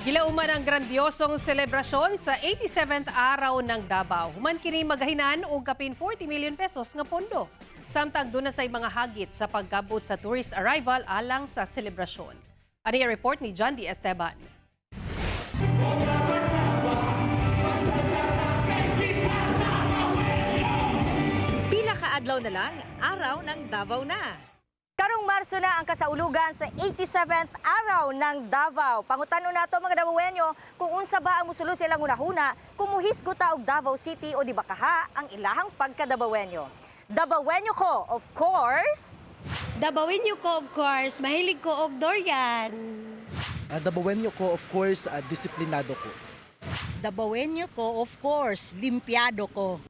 Gilauman ang grandiosong selebrasyon sa 87th Araw ng Davao. Human kini magahinan og kapin 40 million pesos nga pondo. Samtang duna say mga hagit sa paggabot sa tourist arrival alang sa selebrasyon. Ani ang report ni John D. Esteban. Pila ka adlaw na lang, Araw ng Davao na. Karong Marso na ang kasaulugan sa 87th Araw ng Davao. Pangutano nato mga Davaoenyo kung unsa ba ang musulod sa ilang hunahuna kung muhisgot ta og Davao City o di ba kaha ang ilahang pagkadabawenyo. Dabawenyo ko, of course. Dabawenyo ko, of course. Mahilig ko og durian. Dabawenyo ko, of course, disiplinado ko. Dabawenyo ko, of course, limpiado ko.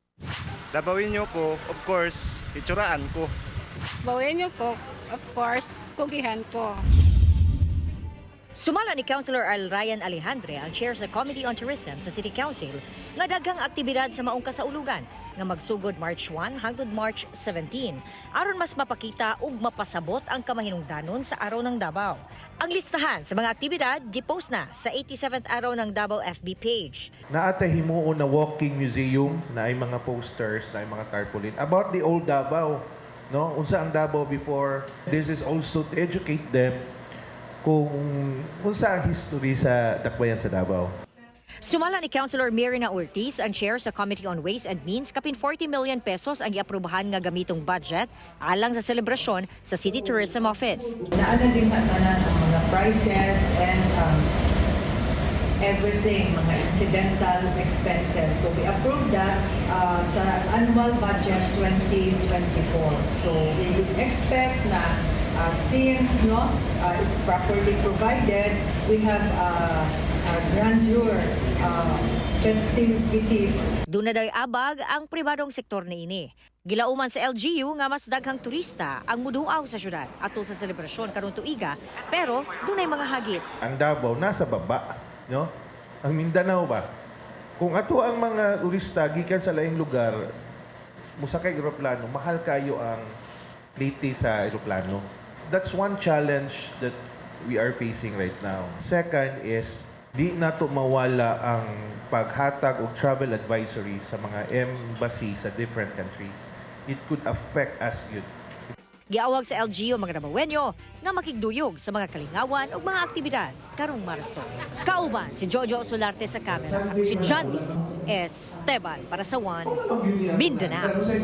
Dabawenyo ko, of course, itsuraan ko. Bawenyo ko, of course, kugihan ko. Sumala ni Councilor Al Ryan Alejandre, ang chair sa Committee on Tourism sa City Council, nga daghang aktibidad sa maong kasaulugan nga magsugod March 1 hangtod March 17 aron mas mapakita ug mapasabot ang kamahinungdanon sa Araw ng Davao. Ang listahan sa mga aktibidad gipost na sa 87th Araw ng Davao FB page. Naa tay himuon na walking museum na ay mga posters, na ay mga tarpaulin about the old Davao, no? Unsa ang Davao before. This is also to educate them kung unsa ang history sa dakbayan sa Davao. Sumala ni Councilor Mirna Ortiz, ang chair sa Committee on Ways and Means, kapin 40 million pesos ang giaprobahan nga gamitong budget alang sa selebrasyon sa City Tourism Office. Naa na din tanan ang mga prices and everything, mga incidental expenses. So we approved that sa annual budget 2024. So we would expect na since, no, it's properly provided, we have grandeur festivities. Duna daw abag ang pribadong sektor niini. Gilauman sa LGU nga mas daghang turista ang muduaw sa syudad atol sa selebrasyon karong tuiga, pero dunay mga hagit. Ang Davao nasa baba, no? Ang Mindanao ba? Kung ato ang mga turista gikan sa laing lugar musakay eroplano, mahal kayo ang plite sa eroplano. That's one challenge that we are facing right now. Second is di nato mawala ang paghatag og travel advisory sa mga embassy sa different countries. It could affect us yun. Giawag sa LGU mga Dabawenyo nga makigduyog sa mga kalingawan ug mga aktibidad karong Marso. Kauban si Jojo Solarte sa camera. Ako si John D. Esteban para sa One Mindanao.